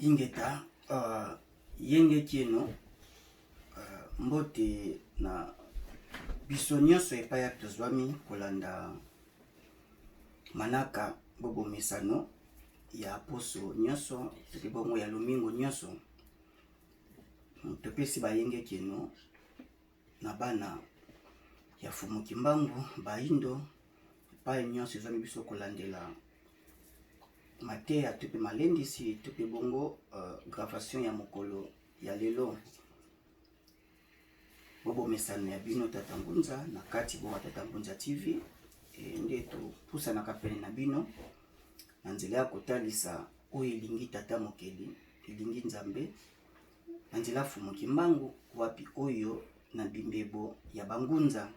Ingeta yenge kieno mbote na biso nyonso epai ya tozwami kolanda manaka bobomesano ya poso nyonso soki bongo ya lomingo nyonso. Topesi bayenge kieno na bana ya Fumu Kimbangu bayindo epai nyonso ezwami biso kolandela mateya to mpe malendisi to mpe bongo gravation ya mokolo ya lelo. Bobomesano ya bino Tata Ngunza na kati bongo Tata Ngunza TV nde topusanaka pene na bino na nzela ya kotalisa oyo elingi Tata Mokeli, elingi Nzambe na nzela Fumu Kimbangu, wapi oyo na bimbebo ya bangunza.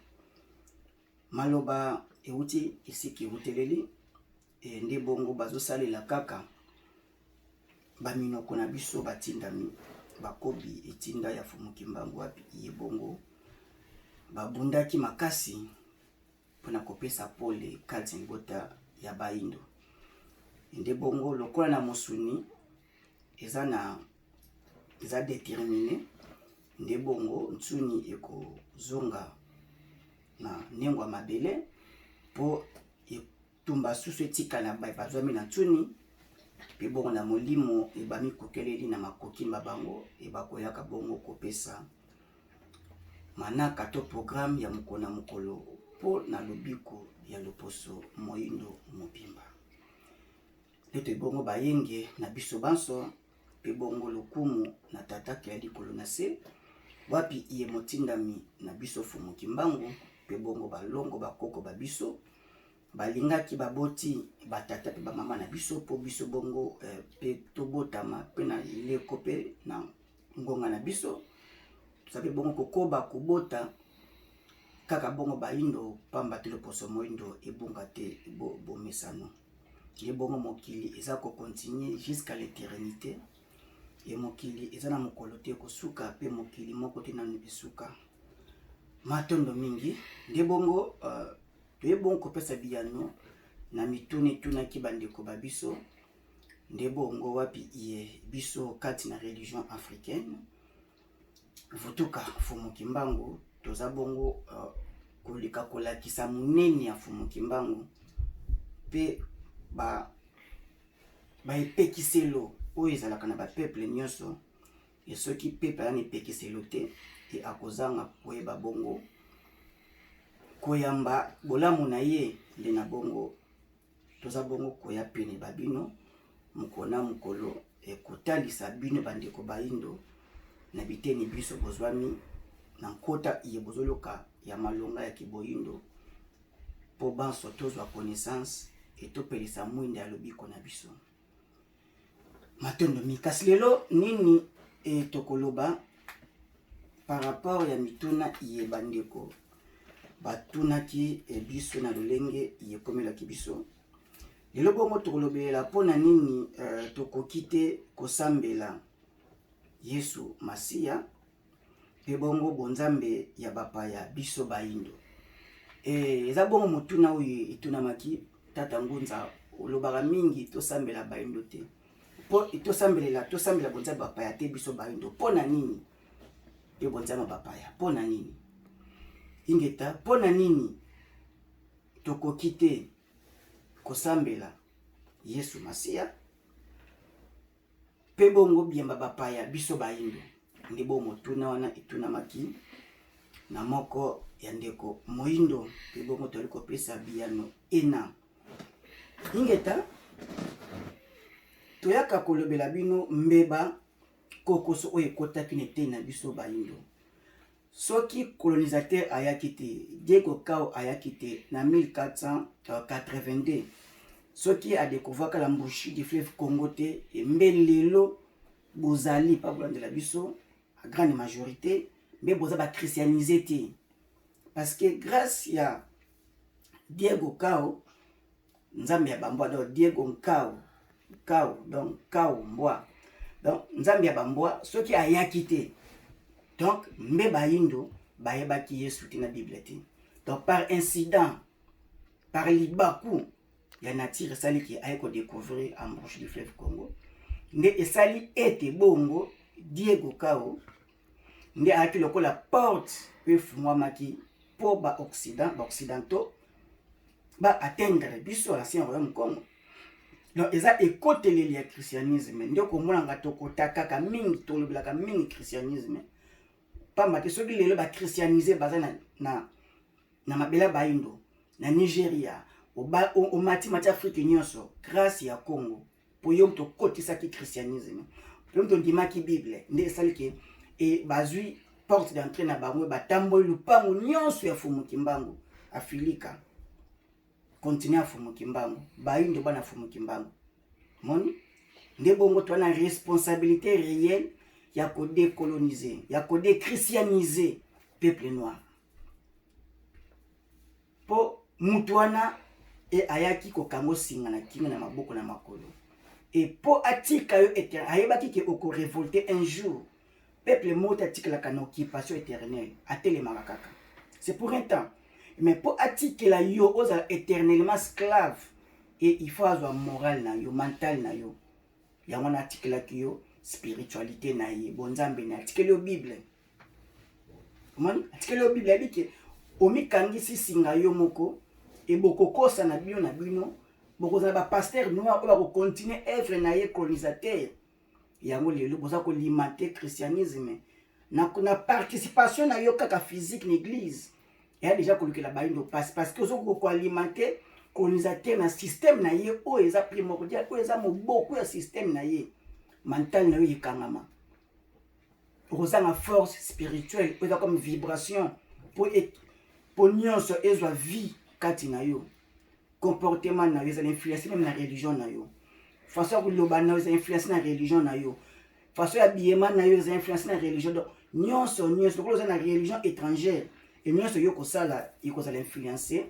Maloba euti esika euteleli nde bongo bazosalela kaka baminoko na biso batindami bakobi etinda ya Fumu Kimbangu, wapi ye bongo babundaki makasi mpona kopesa pole kati libota ya bayindo. Nde bongo lokola na mosuni eza na eza déterminé, nde bongo ntsuni ekozonga na nengo ya mabele mpo etumba susu etikala bazwami na ntsuni, mpe bongo na molimo ebami kokeleli na makoki ma bango ebakoyaka bongo kopesa manaka to programme ya mokolo na mokolo mpo na lobiko ya loposo moyindo mobimba. Nde toyebongo bayenge na biso banso, mpe bongo lokumu na Tata ya likolo na se, wapi iye motindami na biso Fumu Kimbangu, mpe bongo balongo bakoko ba biso balingaki baboti batata mpe bamama na biso mpo biso bongo mpe tobotama mpe na eleko mpe na ngonga na biso toza mpe bongo kokoba kobota kaka bongo bayindo, pamba te loposo moyindo ebunga te bomesano. Ye bongo mokili eza kocontinuer jusqu'à l'éternité, e mokili eza na mokolo te kosuka, mpe mokili moko te nanu esuka. Matondo mingi. Nde bongo toye bongo kopesa biyano na mituna etunaki bandeko ba biso. Nde bongo wapi ye biso kati na religion africaine Vutuka Fumu Kimbangu toza bongo kolika kolakisa monene ya Fumu Kimbangu mpe baepekiselo oyo ezalaka na bapeuple nyonso. E soki peuple aza na epekiselo te, e akozanga koyeba bongo koyamba bolamu na ye. Nde na bongo toza bongo koya pene babino mokolo na mokolo ekotalisa bino bandeko bayindo na biteni biso bozwami na nkota iye bozoluka ya malonga ya kiboyindo, mpo banso tozwa connaissance etopelisa mwinda ya lobiko na biso. Matondo mingi. Kasi lelo nini tokoloba par rapport ya mituna iye bandeko batunaki biso na lolenge ekomelaki biso lelo? Bongo tokolobelela mpona nini tokoki te kosambela Yesu Masiya mpe bongo bonzambe ya bapaya biso bayindo. Eza bongo motuna oyo etunamaki: Tata Ngunza, olobaka mingi tosambela bayindo te, mpo tosambelela tosambela bonzambe bapaya te biso bayindo, mpo na nini? Mpe bonzambe bapaya mpo na nini? Ingeta. Mpo na nini tokoki te kosambela Yesu Masiya mpe bongo biamba bapaya biso bayindo? Nde bo motuna wana etunamaki na moko ya ndeko moyindo, mpe bongo toyali kopesa biyano ena. Ingeta. Toyaka kolobela bino mbeba kokoso oyo ekotaki na eteni na biso bayindo. Soki colonisateur ayaki te, Diego Cao ayaki te na 1482, soki adécouvraka l'embouchure du fleuve Congo te, mbe lelo bozali pa bolandela biso à grande majorité mbe boza bachristianisé te, parce que grâce ya Diego Cao, nzambe ya bambwa, donc Diego Nkao Kao, donc Kao mbwa, donc nzambe ya bambwa, soki ayaki te, donc mbe bayindo bayebaki Yesu te na Bible te. Donc par incident, par libaku ya nature esaliki aye kodécouvrir embouchure du fleuve Congo. Nde esali ete bongo Diego Cao nde ayaki lokola porte oyo efungwamaki mpo ba occident, ba occidentaux ba atteindre biso l'ancien royaume Congo. Donc eza ekoteleli ya christianisme nde okomonanga tokotakaka mingi, tolobelaka mingi christianisme, pamba te soki lelo ba christianise baza na mabele ya baindo na Nigeria, omati mati Afrique nyonso grâce ya Congo, po yo moto okotisaki christianisme, yo moto ondimaki Bible, nde esali ke e bazwi porte d'entrée na bango, batamboli lupango nyonso ya Fumu Kimbangu, Afilika, continent ya Fumu Kimbangu, baindo bana Fumu Kimbangu. Moni nde bongo toa na responsabilité réelle ya kodécoloniser, ya kodéchristianiser peuple noir, mpo mutu wana e ayaki kokanga singa na kingo, na maboko, na makolo, e mpo atika yo éternel. Ayebaki ke okorévolter un jour. Peuple moko te atikalaka na occupation éternelle, atelemaka kaka, c'est pour un temps. Mais mpo atikela yo ozala éternellement esclave, et il faut azwa moral na yo, mental na yo. Yango wana atikelaki yo spiritualité na ye, bonzambe na ye, atikeli yo Bible. Omoni, atikeli yo Bible, ayebi ke omikangisi singa yo moko, ebokokosa na bino na bino, bokozala bapasteur noir oyo bakocontinue œuvre na ye colonisateur. Yango lelo boza koalimenter christianisme na participation na yo kaka physique na église, eya déjà kolukela bayindo pasi, parce que ozokoka koalimenter colonisateur na système na ye oyo eza primordial, oyo eza moboko ya système na ye. Mental na yo ekangama, okozanga force spirituelle oyo eza comme vibration mpo nyonso ezwa vie kati na yo. Comportement na yo ezala influence même na religion na yo, façon ya koloba na yo eza influence na religion na yo, façon ya habillement na yo eza influence na religion. Donc nyonso nyonso, lokola oza na religion étrangère, e nyonso yo kosala ekozala influence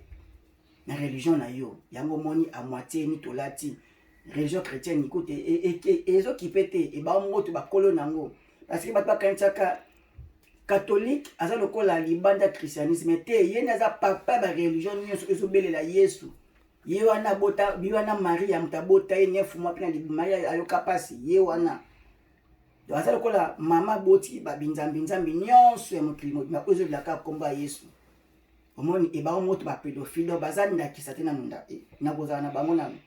na religion na yo. Yango omoni à moitié ni tolati religion chrétienne ikote ezokipe te, ebango to bakolo nango, parce que bato bakanisaka catholique aza lokola libanda christianisme te. Ye nde aza papa ya bareligion nyonso ezobelela Yesu. Ye wana abota, ye wana Maria moto abota ye 9 mois mpe na Maria ayoka mpasi. Ye wana aza lokola mama aboti babinzambi-nzambi nyonso ya mokili mobimba oyo ezobelaka nkombo ya Yesu. Omoni, ebango moto bapédophile, donc baza ndakisa te nanu na kozala na bango nanu.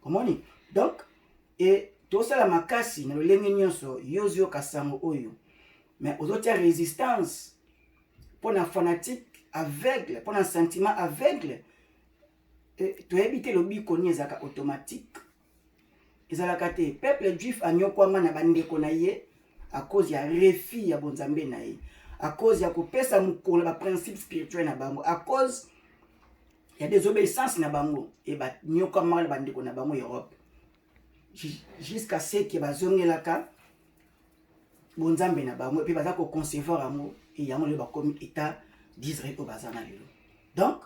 Omoni, donc e tosala makasi na lolenge nyonso. Yo ozoyoka sango oyo, mais ozotia résistance mpo na fanatique aveugle, mpo na sentiment aveugle. Toyebi te lobiko nini ezalaka automatique, ezalaka te. Peuple juif anyokwama na bandeko na ye à cause ya refus ya bonzambe na ye, à cause ya kopesa mokolo baprincipe spirituel na bango, à cause ya désobéissance na bango, e banyokwamaka na bandeko na bango Europe jusqu'à ce que bazongelaka bonzambe na bango mpe baza koconcevoir yango. E yango lelo bakomi État d'Israël oyo baza na lelo. Donc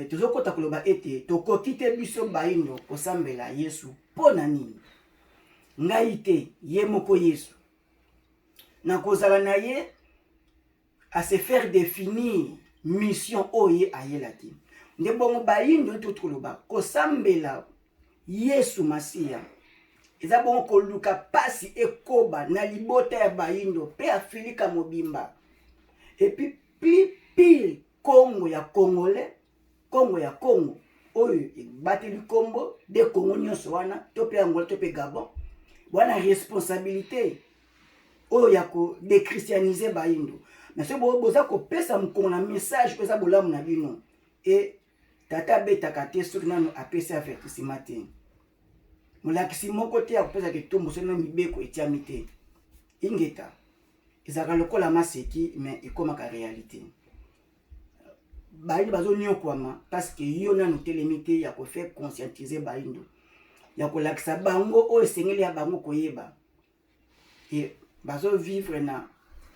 tozokɔta koloba ete tokoki te biso bayindo kosambela Yesu. Mpo na nini? Ngai te, ye moko Yesu nakozala na ye à se faire définir mission oyo ye ayelaki. Nde bongo bayindo ete koloba kosambela Yesu Masiya eza bongo koluka pasi ekoba na libota ya bayindo mpe Afilika mobimba, et puis plus pire, Kongo ya Congolais, Kongo ya Kongo oyo ebateli nkombo de Kongo nyonso wana, to mpe Angola, to mpe Gabon wana, responsabilité oyo ya kodéchristianiser bayindo. Mais soki boza kopesa mokongo na message oyo eza bolamu na bino, e tata abetaka te soki nano apesi avertissement te, molakisi moko te akopesaka etumbu soki nano mibeko etiami te. Ingeta, ezalaka lokola maseki, mais ekomaka réalité. Bayindo bazoniokwama parce que yo nano otelemi te ya kofaire conscientiser bayindo, ya kolakisa bango oyo esengeli ya bango koyeba. E bazovivre na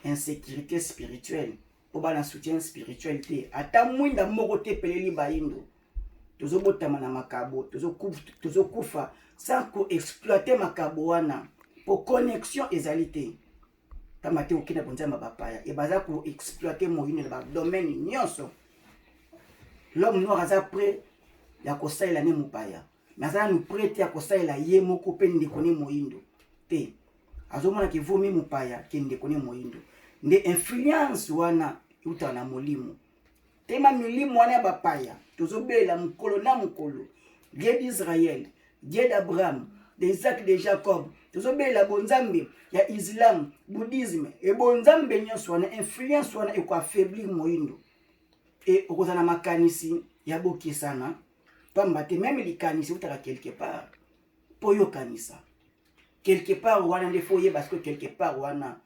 insécurité spirituelle mpo bana soutien spirituel te. Ata mwinda moko te epeleli bayindo. Tozobotama na makabo, tozokufa sans koexploiter makabo wana, mpo connexion ezali te, pamba te okenda bonzambe bapaya e baza koexploiter moyindo na badomaine nyonso. L'homme noir aza prêt ya kosalela ne mopaya. Mais aza nanu prêt te ya kosalela ye moko mpe ndeko ne moyindo te. Azomona ke vomi mopaya ke ndeko ne moyindo. Nde influence wana eutaka na molimo. Tema milimo wana ya bapaya tozobela mokolo na mokolo. Dieu d'Israël, Dieu d'Abraham, d'Isaac, de Jacob, tozobela bonzambe ya islam, bouddhisme, e bonzambe nyonso wana, influence wana ekoaffaiblir moyindo. E okozala na makanisi ya bokesana, pamba te meme likanisi eutaka quelque part mpo oyokanisa quelque part wana nde fo oyeba sikoyo quelque part wana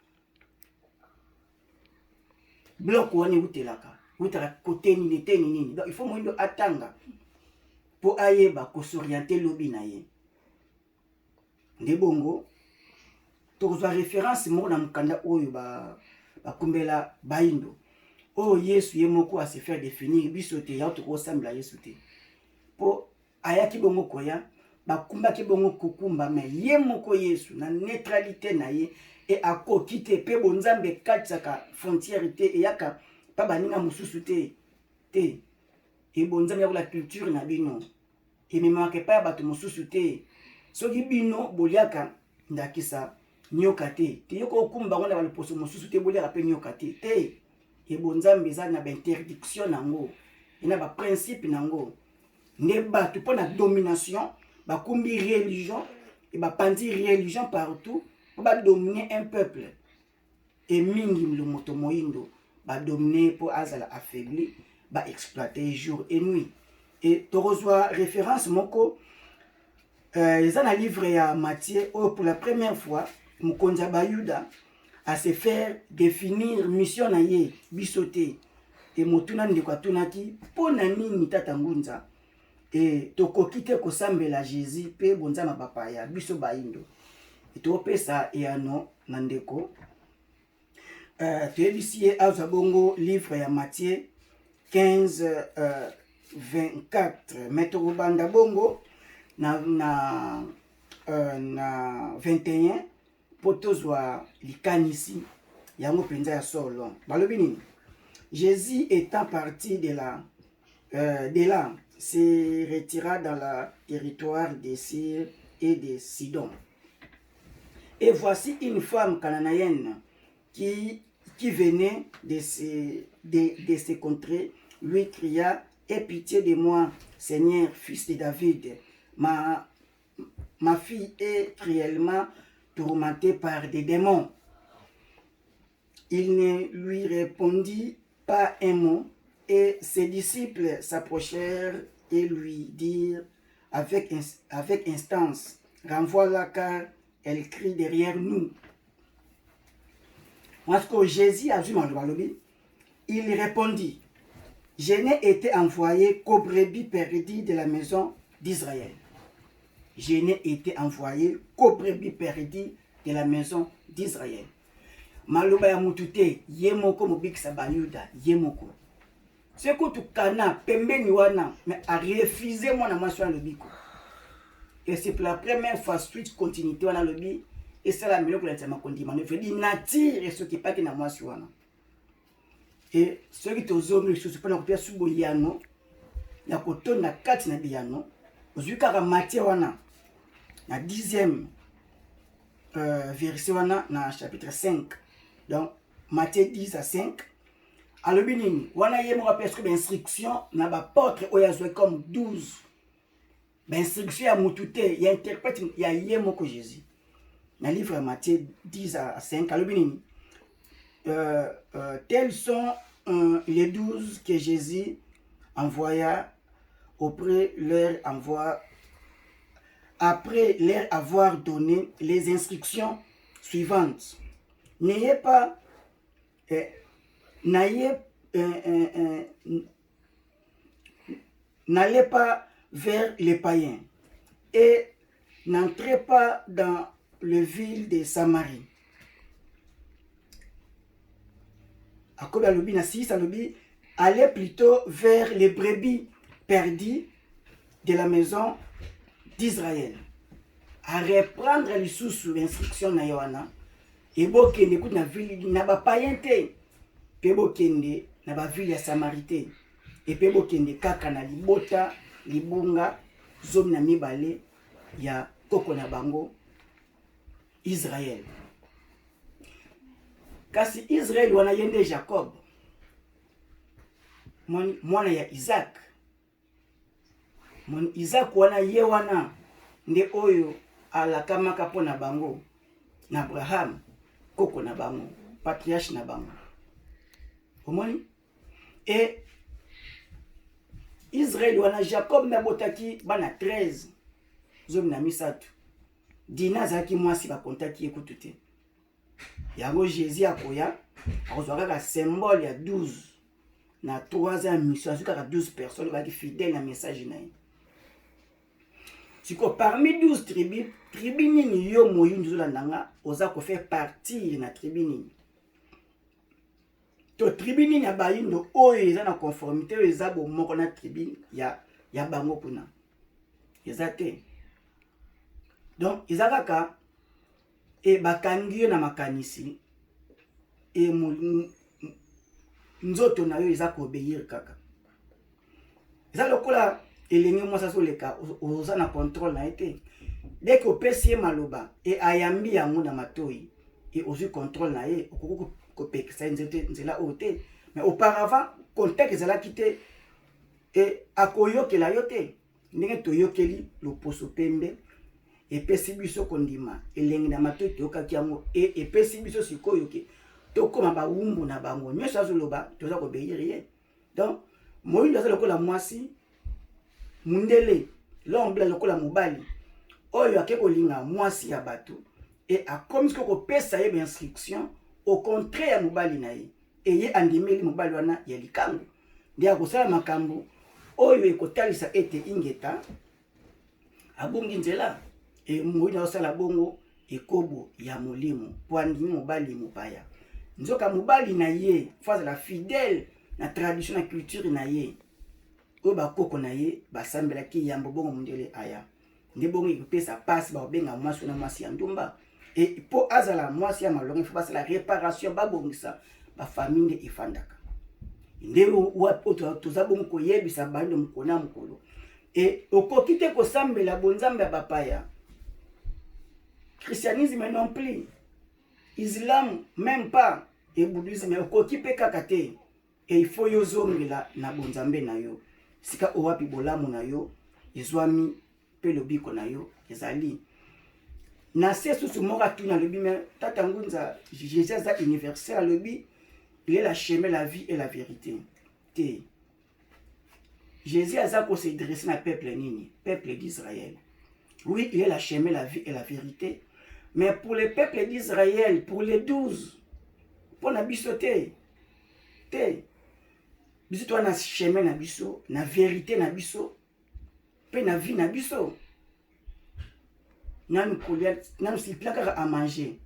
bloc wana ewutelaka, ewutaka kote nini, eteni nini. Donc il faut moyindo atanga mpo ayeba kosoriente lobi na ye. Nde bongo tokozwa référence moko na mokanda oyo bakumbela bayindo, oyo Yesu ye moko a se faire définir biso te, yango tokosambela Yesu te mpo ayaki bongo koya, bakumbaki bongo kokumba, me ye moko Yesu na neutralité na ye e akoki te, mpe bonzambe ekatisaka frontière te, eyaka mpa baninga mosusu te te. E bonzambe yakola culture na bino ememaka epai ya bato mosusu te. Soki bino boliaka ndakisa nyoka te, te yo kokumba bango na baloposo mosusu te, boliaka mpe nyoka te te. E bonzambe eza na bainterdiction nango, e na baprincipe nango. Nde bato mpo na domination bakumbi religion e bapanzi religion partout mpo badomine un peuple. E mingi moto moyindo badomine mpo azala affaibli, baexploite jour et nuit. E tokozwa référence moko eza na livre ya Matthieu, oyo pour la première fois mokonzi ya bayuda a se faire définir mission na ye biso te. E motuna ndeko atunaki mpo na nini tata ngunza e tokoki te kosambela Jésus mpe bonzama bapaya biso bayindo. E topesa eyano na ndeko, toyebisi ye azwa bongo livre ya Matthieu 15 24, mais tokobanda bongo na 21 mpo tozwa likanisi yango mpenza ya solo. Balobi nini? Jésus étant parti de là se retira dans le territoire de Syr et de Sidon. Et voici une femme cananéenne qui venait de ces contrées lui cria: Aie pitié de moi, Seigneur, fils de David. Ma fille est cruellement tourmentée par des démons. Il ne lui répondit pas un mot, et ses disciples s'approchèrent et lui dirent avec instance: Renvoie-la, car elle crie derrière nous. Parce que Jésus a vu, il répondit: Je n'ai été envoyé qu'aux brebis perdues de la maison d'Israël. Je n'ai été envoyé qu'aux brebis perdues de la maison d'Israël. Maloba ya mutu te, ye moko mobikisa bayuda, ye moko se kutu kana pembeni wana, mais arefuse mwana mwasi wana lobiko. Et c'est pour la première fois suite continuité wana alobi esala miloko ya kondima, veut dire nature esokipaki na mwasi wana. E soki tozongi lisusu mpona kopia su boyano ya kotonda kati na biyano, ozwi kaka Matthieu wana na 10e verset wana na chapitre 5, donc Matthieu 10 à 5, alobi nini wana? Ye moko apesi bainstruction na baapôtre oyo azwaki comme 12, bainstruction ya mutu te, ya interprète ya ye moko Jésus. Na livre ya Matthieu 10 à 5, alobi nini? Tels sont les 12 que Jésus envoya après leur avoir donné les instructions suivantes: N'ayez pas, n'ayez, n'allez pas vers les païens et n'entrez pas dans le ville de Samarie. Akobi alobi na 6, alobi: Allez plutôt vers les brebis perdues de la maison d'Israël. Areprendre lisusu instruction na ye wana: ebokende kutu na ville na bapayen te, mpe bokende na bavile ya Samarie te, epe bokende kaka na libota libunga. 12 ya koko na bango Israël. Kasi Israël wana ye nde Jacob, mwana ya Isaac. Moni Isaac wana ye wana nde oyo alakamaka mpo na bango na Abraham koko na bango, patriarche na bango. Omoni? E Israël wana Jacob nde abotaki bana 13, 13. Dina azalaki mwasi, bakontaki ye kutu te. Yango Jésus akoya akozwa kaka symbole ya 12 na 3 ans ya mission, azwi kaka 12 personnes bazalaki fidèle na message na ye. Sikoyo parmi 12 tribu, tribu nini yo moyindu ozolanda nga oza kofaire partir na tribu nini? To tribu nini ya bayindo oyo eza na conformité, oyo eza bomoko na tribu ya bango kuna? Eza te. Donc eza kaka e bakangi yo na makanisi e nzoto na yo eza koobéir kaka. Eza lokola elenge mwasi azoleka, oza na contrôle na ye te. Dès que opesi ye maloba e ayambi yango na matoi e ozwi contrôle na ye, okoki kopekisa ye nzela oyo te. Mais auparavant contact ezalaki te e akoyokela yo te. Ndenge toyokeli loposo pembe epesi biso kondima, elengi na matoi toyokaki yango e epesi biso sikoyo ke tokóma bawumbu na bango. Nyonso azoloba toza koobéir ye. Donc moyindo aza lokola mwasi, mundele l'homme lokola mobali oyo ake kolinga mwasi ya bato e akomi sikoyo kopesa ye bainstruction au contraire ya mobali na ye. Eye andimeli mobali wana ya likango, nde akosala makambo oyo ekotalisa ete ingeta abongi nzela. E moyindo azosala bongo ekobo ya molimo mpo andimi mobali mopaya, nzoka mobali na ye faut azala fidèle na tradition, na culture na ye oyo bakoko na ye basambelaki yambo bongo mondele aya. Nde bongo ekopesa mpasi, bakobenga mwasi wana mwasi ya ndumba. E mpo azala mwasi ya malongo, ifo basala réparation, babongisa bafamille nde efandaka. Nde wapi oyo toza bongo koyebisa bando mokolo na mokolo e okoki te kosambela bonzambe ya bapaya, christianisme non plus, islam même pas, e bouddhisme okoki mpe kaka te. E il faut yozongela na bonzambe na yo, sika oyo wapi bolamu na yo ezwami mpe lobiko na yo ezali na se. Susu moko atuni, alobi: "Mais tata Ngunza, Jésus aza universel." Alobi: "Il est la chemin, la vie et la vérité" te. Jésus aza kos'adresser na peuple nini? Peuple d'Israël. Oui, il est la chemin, la vie et la vérité, mais pour le peuple d'Israël, pour les 12. Mpo na biso te te. Biso toza na chemin na biso, na vérité na biso mpe na vie na biso. Nanu kolia, nanu sipila kaka à manger,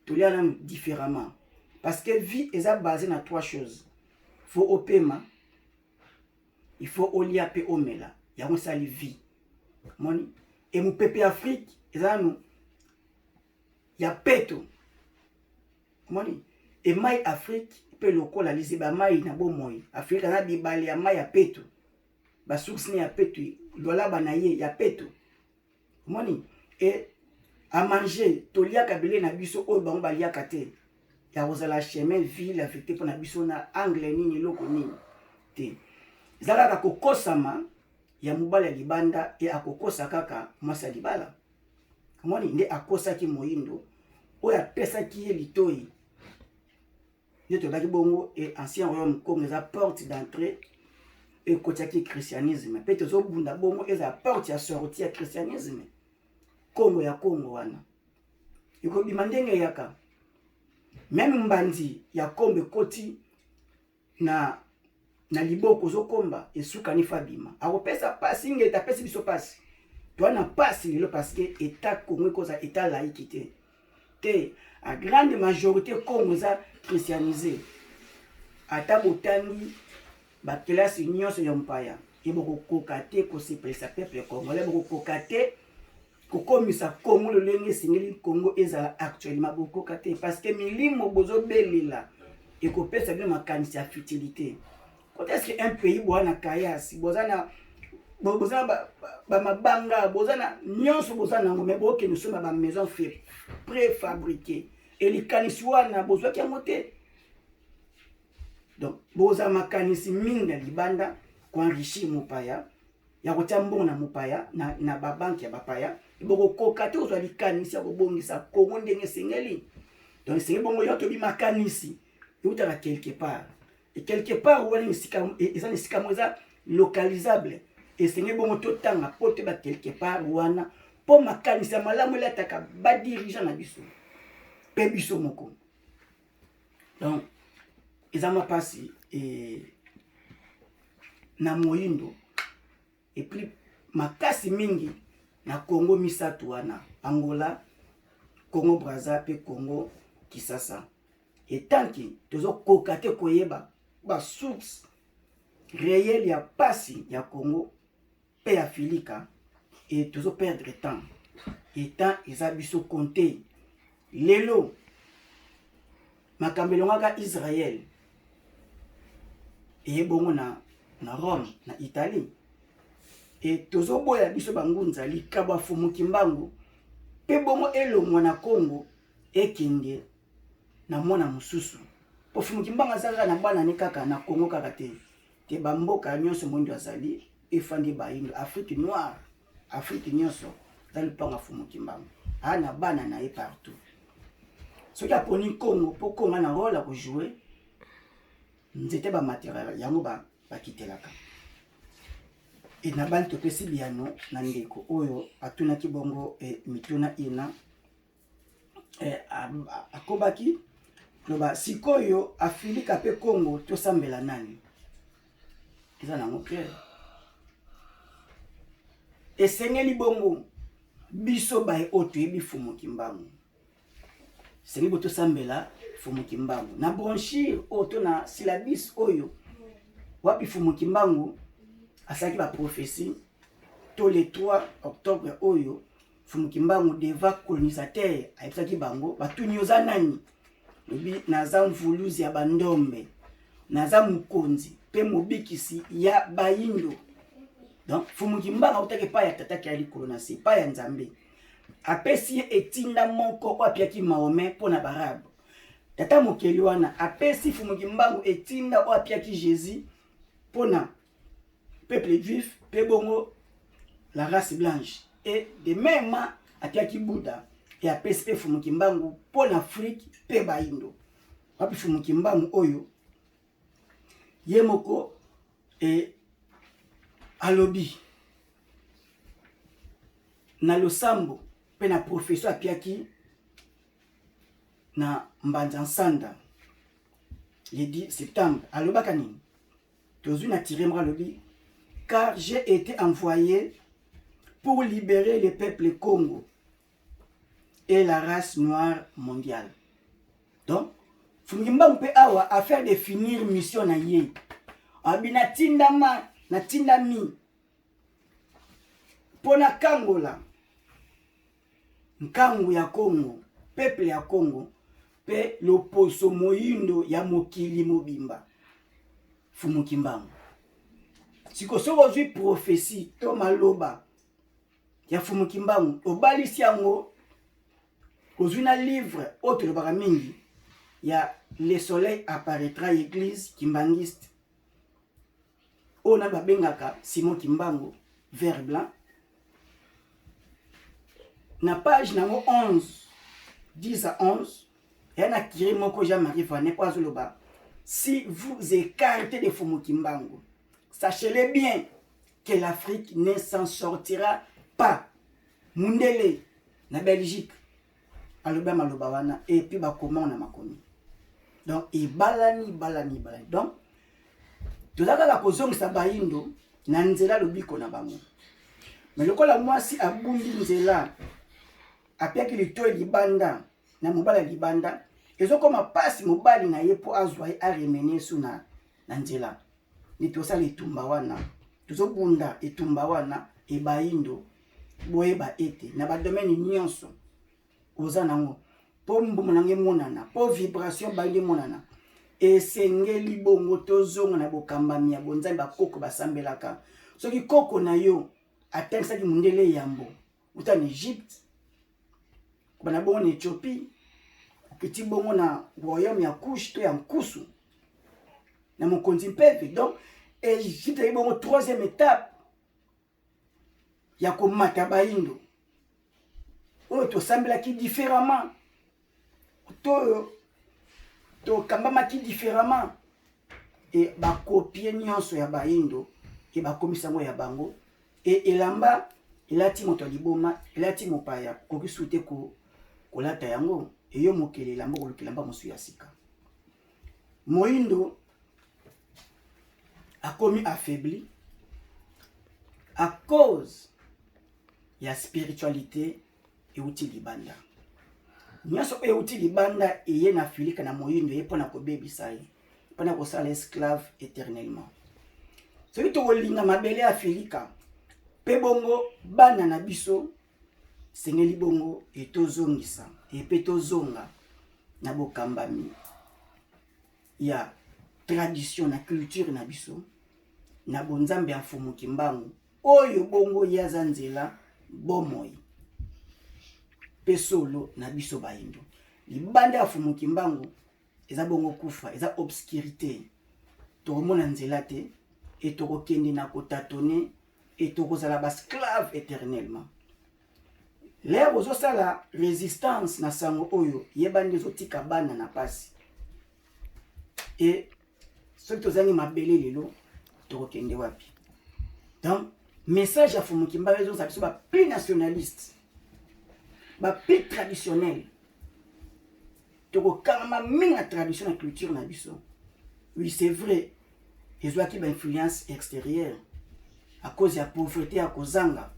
tolia nanu différemment, parce que vie eza basé na trois choses: faut opema, il faut olia mpe omela. Yango esali vie. Moni e mopepe ya Afrique eza nanu ya peto. Moni e mai Afrique mpe lokola liziba mai na bomoi. Afrique aza bibale ya mai ya peto, basource ne ya peto, lwalaba na ye ya peto. Omoni e à manger, toliaka bilei na biso oyo bango baliaka te. Ya kozala chemin, vie, la vérité mpo na biso na angle nini, eloko nini te. Eza kaka kokosama ya mobali ya libanda e akokosa kaka mwasi ya libala. Omoni nde akosaki moyindo oyo apesaki ye litoi. Nde tolobaki bongo e ancien royaume Congo eza porte d'entrée ekotiaki christianisme, mpe tozobunda bongo eza porte ya sortie ya christianisme. Kongo ya Kongo wana ekobima ndenge eyaka. Même mbandi ya kombo ekoti na liboko, ozokomba esukani fa bima, akopesa pasi. Ngeta apesi biso pasi, toa na pasi lelo parce que état Congo ekozala état laïque te te. A grande majorité Congo eza christianisé. Ata botangi bakelasi nyonso ya mpaya e, bokokoka te kosepelisa peuple congolais, bokokoka te kokomisa Congo lolenge esengeli Congo ezala actuellement. Bokoka te parce que milimo bozobelela ekopesa bino makanisi ya futilité. Quand est-ce que un pays boza na kayasi, boza na Boza na bamabanga, boza na nyonso, boza nango, me bokende osomba bamaison préfabriqué. E likanisi wana bozwaki yango te. Donc boza makanisi mingi na libanda, koenrichir mopaya, ya kotia mbongo na mopaya, na babanke ya bapaya. Bokokoka te kozwa likanisi ya kobongisa Kongo ndenge esengeli. Donc esengeli bongo yo tobi makanisi eutaka quelque part, et quelque part wana eza na esika moko eza localisable. Esengeli bongo totanga mpo toyeba quelque part wana, mpo makanisi ya malamu elataka badirigeant na biso mpe biso moko. Donc eza mwa mpasi na moyindo, et puis makasi mingi na Congo misato wana: Angola, Congo Braza mpe Congo Kisasa. Etanki tozokoka te koyeba basource réelle ya pasi ya Congo mpe ya Filika, e tozoperdre temps, e temps eza biso compte. Lelo makambo elongaka Israel, eye bongo na Rome, na Italie. E tozoboya biso bangunza likabo ya Fumu Kimbangu mpe bongo elongwa na Congo, ekende na mwana mosusu, po Fumu Kimbangu aza kaka na bana ne kaka na Congo kaka te te. Bamboka nyonso moindo azali, efandi bayindo, Afrique noire, Afrique nyonso eza lupango ya Fumu Kimbangu. Aa na bana na ye partout. Soki aponi Congo, mpo Congo na role ya kojouer, nzete bamatériel yango bakitelaka. E na bani topesi biyano na ndeko oyo atunaki bongo mituna ina. Akobaki loba sikoyo Afilika mpe Congo tosambela nani? Eza nango clair. Esengeli bongo biso baye oyo toyebi Fumu Kimbangu, esengeli bo tosambela Fumu Kimbangu. Na brochure oyo to na syllabus oyo wapi Fumu Kimbangu asalaki baprophétie, to le 3 octobre oyo Fumu Kimbangu devant colonisateur ayebisaki bango, batuni: "Oza nani?" Lobi: "Naza mvuluzi ya bandombe, naza mokonzi mpe mobikisi ya bayindo." Donc Fumu Kimbangu autaki epai ya Tataki ya likolo na se, epai ya Nzambe. Apesi ye etinda moko oyo apiaki Mahomet mpo na Baarabe. Tata mokeli wana apesi Fumu Kimbangu etinda oyo apiaki Jésus mpo na peuple juif mpe bongo la race blanche, et de même atiaki Buddha e apesi mpe Fumu Kimbangu mpo na Afrique mpe bayindo. Wapi Fumu Kimbangu oyo ye moko e alobi na losambo mpe na professeur apiaki na Mbanza Nsanda le 10 septembre, alobaka nini? Tozwi na tire moko, alobi: "Car j'ai été envoyé pour libérer le peuple Congo et la race noire mondiale." Donc Fumu Kimbangu mpe awa affaire de finir mission na ye, abi: "Natindama, natindami mpo nakangola nkangu ya Congo, peuple ya Congo mpe loposo moyindo ya mokili mobimba." Fumu Kimbangu siko, soki ozwi prophétie to maloba ya Fumu Kimbangu, obalisi yango, ozwi na livre oyo tolobaka mingi ya Le Soleil apparaîtra, église kimbangiste oyo na babengaka Simon Kimbangu vert blanc, na page nango 11, 10 à 11, eya na kiri moko Jean-Marie Vianney mpo azoloba: "Si vous écartez de Fumu Kimbangu, sachez-le bien que l'Afrique ne s'en sortira pas." Mundele na Belgique alobi maloba wana, et puis bakoma na makomi. Donc ebalani, balani, balani. Donc toza kaka kozongisa bayindo na nzela lobiko na bango. Me lokola mwasi abundi nzela, apiaki litoi libanda na mobali ya libanda, ezokoma mpasi mobali na ye mpo azwa ye, aremene su na nzela. Nde tosala etumba wana, tozobunda etumba wana. Ebayindo, boyeba ete na badomaine nyonso oza nango, mpo mbuma nango emonana, mpo vibration bayindo emonana, esengeli bongo tozonga na bokambami ya bonzambe bakoko basambelaka. Soki koko na yo atangisaki mundele yambo uta na Egypte, kobanda bongo na Ethiopie, okiti bongo na royaume ya Kush to ya Nkusu na mokonzi Mpeve. Donc Egypte ezali bongo troisième étape ya komata bayindo oyo tosambelaki différemment to oyo tokambamaki différemment e bakopie nyonso ya bayindo e bakomisa yango ya bango e elamba elati moto ya liboma elati mopaya okoki su te kolata yango eyo mokeli elamba okoluka elamba mosusu ya sika moyindo akomi affaibli à cause ya spiritualité euti libanda nyonso oyo euti libanda eye na filika na moyindo eye mpo na kobebisa ye mpo na kosala esclave éternellement soki tokolinga mabele ya filika mpe bongo bana na biso sengeli bongo etozongisa epe tozonga na bokambami ya tradition na culture na biso na bonzambe ya mfumu kimbangu oyo bongo ye aza nzela bomoi mpe solo na biso bayindo libanda ya mfumu kimbangu eza bongo kufa eza obscurité tokomona nzela te e tokokende na kotatone e tokozala basclave éternellement Lere ozosala resistance na sango oyo, yeba nde ozotika bana na pasi. E soki tozangi mabele lelo tokokende wapi? Donc message ya Fumu Kimbangu ezongisa biso ba plus nationaliste, ba plus traditionnel. Tokokangama mingi na tradition na culture na biso. Oui, c'est vrai, ezwaki ba influence extérieure à cause ya pauvreté ya kozanga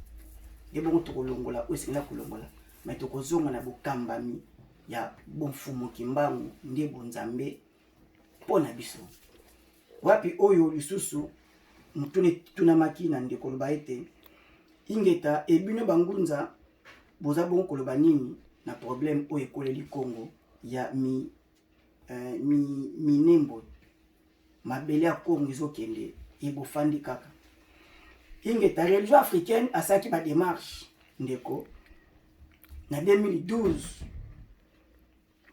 nde bongo tokolongola oyo esengeli kolongola mais tokozonga na bokambami ya bomfumu kimbangu nde bonzambe mpo na biso wapi oyo lisusu motuna etunamaki na ndeko loba ete ingeta ebino bangunza boza bongo koloba nini na problème oyo ekoleli Congo ya mi, eh, mi, minembo mabele ya Congo ezokende ebofandi kaka ingeta religion africaine asalaki ba démarche ndeko na 2012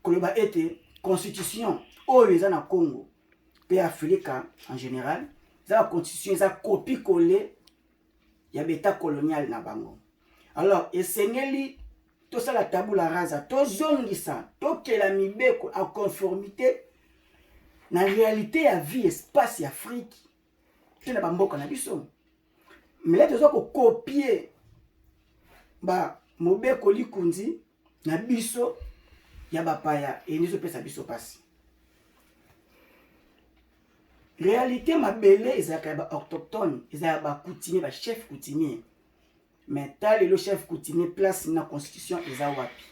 koloba ete constitution oyo eza na Congo mpe Afrika en général eza ba constitution eza copie coller ya beta colonial na bango alors esengeli tosala tabula rasa tozongisa tokela mibeko en conformité na réalité ya vie espace ya Afrique te na bamboka na biso mele toza kokopie ba mobeko likunzi na biso ya bapaya endi ezopesa biso mpasi Realite mabele ezalaka ya ba autochtone, eza ya ba coutumier, ba chef coutumier. Mais ta lelo chef coutumier place na constitution eza wapi?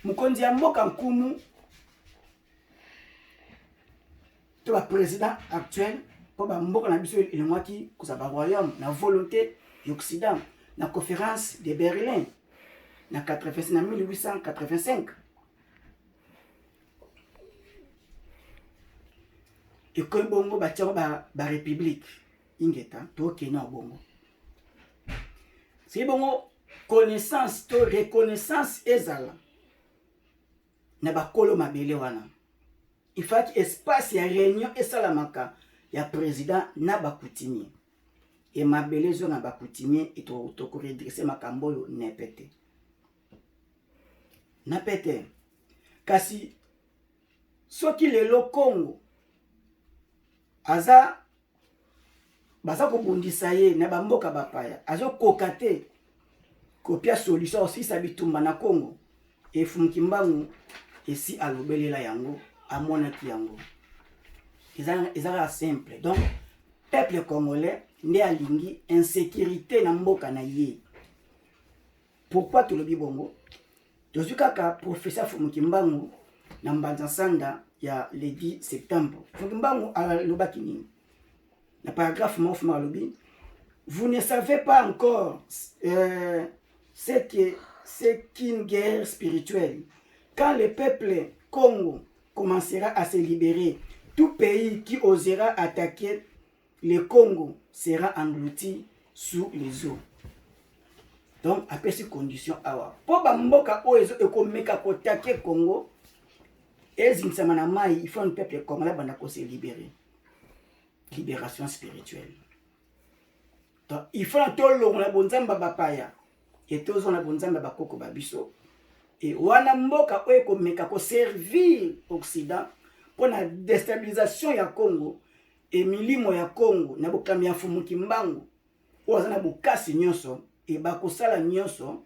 Mokonzi ya mboka nkumu to ba président actuel mpo ba mboka na biso elongwaki kozala ba royaume na volonté ya Occident na conférence de Berlin na 80, na 1885 ekomi bongo batiango ba république ingeta tokende na bongo soki bongo connaissance to reconnaissance ezala na bakolo mabele wana ifaki espace ya réunion esalamaka ya président na bacoutumier e mabele ezonga na bacoutumier tokoredresse makambo oyo nepe te na pete kasi soki lelo Congo aza baza kobundisa ye na bamboka bapaya azokoka te kopia solution osilisa bitumba na Congo efumu Kimbangu esi alobelela yango amonaki yango eza kaka simple donc peuple congolais nde alingi insécurité na mboka na ye Pourquoi tolobi bongo? Tozwi kaka professeur Fumu Kimbangu na Mbanza Sanda ya le 10 septembre. Fumu Kimbangu alobaki nini? Na paragraphe moko Fumu alobi vous ne savez pas encore ce que c'est qu'une guerre spirituelle. Quand le peuple Congo commencera à se libérer, tout pays qui osera attaquer Le Congo sera englouti sous les eaux. Donc apesi condition awa mpo bamboka oyo ekomeka kotake Congo ezingisama na mai, il faut un peuple congolais banda kose libérer, libération spirituelle. Donc il faut na tolongola bonzambe ya bapaya e tozwa na bonzambe ya bakoko ba biso. E wana mboka oyo ekomeka koservir Occident mpo na déstabilisation ya Congo, e milimo ya Congo na bokambi ya Mfumu Kimbangu oyo aza na bokasi nyonso, e bakosala nyonso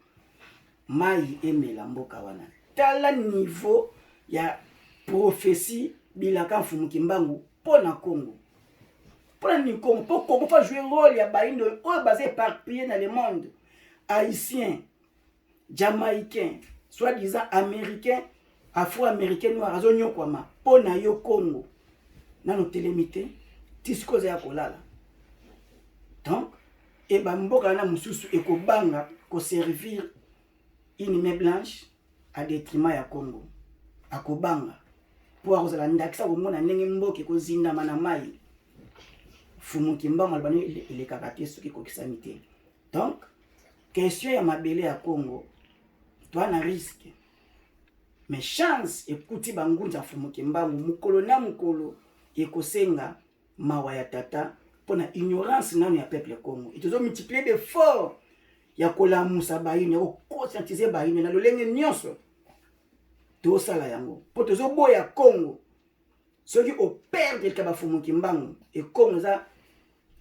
mai emela mboka wana. Tala niveau ya prophétie, bilaka Mfumu Kimbangu mpo na Congo. Mpo na nini Congo? Mpo Congo faut jouer rôle ya bayindo oyo baza éparpillé na le monde, haïtien, jamaïcain, soi-disant américain, afro-américain, noir azonyokwama mpo na yo. Congo nano telemi te, ti sikoyo oza ya kolala. Donc e bamboka wana mosusu ekobanga koservir une main blanche à détriment ya Congo. Akobanga mpo akozala ndakisa komona ndenge mboka ekozindama na mai. Fumu Kimbangu alobani elekaka te soki ekokisami te. Donc question ya mabele ya Congo, toa na risque, mais chance ekuti bangunza Fumu Kimbangu mokolo na mokolo ekosenga mawa ya tata mpo na ignorance nano ya peuple Congo. Tozomultiplier d'effort ya kolamusa bayino, ya koconscientiser bayino na lolenge nyonso. Tosala yango mpo tozoboya Congo. Soki operdre lika bafumu Kimbangu, ekongo eza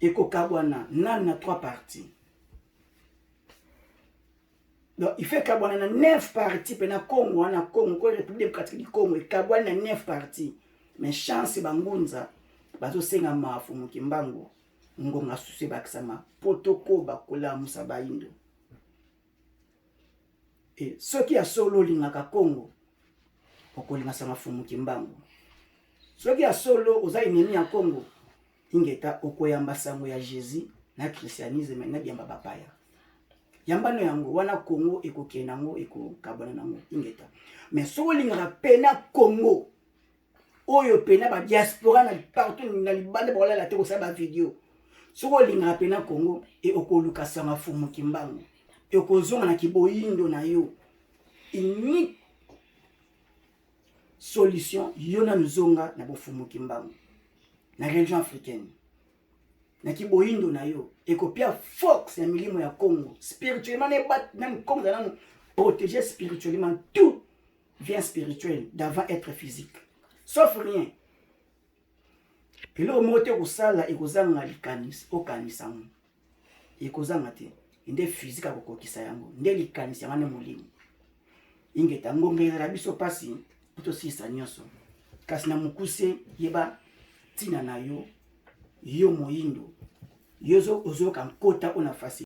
ekokabwana nanu na trois parties. Donc il fait ekabwana na neuf parties mpe na Congo wana. Congo ko République démocratique du Congo ekabwani na neuf parties, mais chance bangunza bazosenga mafumu Kimbangu ngonga susu ebakisama mpo tokoba kolamusa bayindo. E soki ya solo olingaka Congo, okolingasa mafumu Kimbangu. Soki ya solo oza ennemi ya Congo, ingeta, okoyamba sango ya Jésus na christianisme na biamba bapaya. Yambano yango wana, Congo ekokende yango, ekokabwana nango. Ingeta. Mais soki olingaka pena Congo oyo pena badiaspora na partout na libanda bakolala te kosala bavideo, soki olingaka pena Congo, e okoluka sango Fumu Kimbangu, ekozonga na kiboyindo na yo. Unique solution, yo nanu zonga na bofumu Kimbangu, na religion africaine, na kiboyindo na yo. Ekopia force ya milimo ya Congo spirituellement nanu. Congo eza nanu protégé spirituellement. Tout vient spirituel d'avant être physique, sauf rien. Eloko moko te kosala ekozanga likanisi. Okanisa yango, ekozanga te. Nde physique akokokisa yango, nde likanisi yango nde molimo. Ingeta. Ngonga ezala biso mpasi mpo tosilisa nyonso, kasi na mokuse, yeba ntina na yo. Yo moyindo, yo ozoyoka nkota oyo na facilité.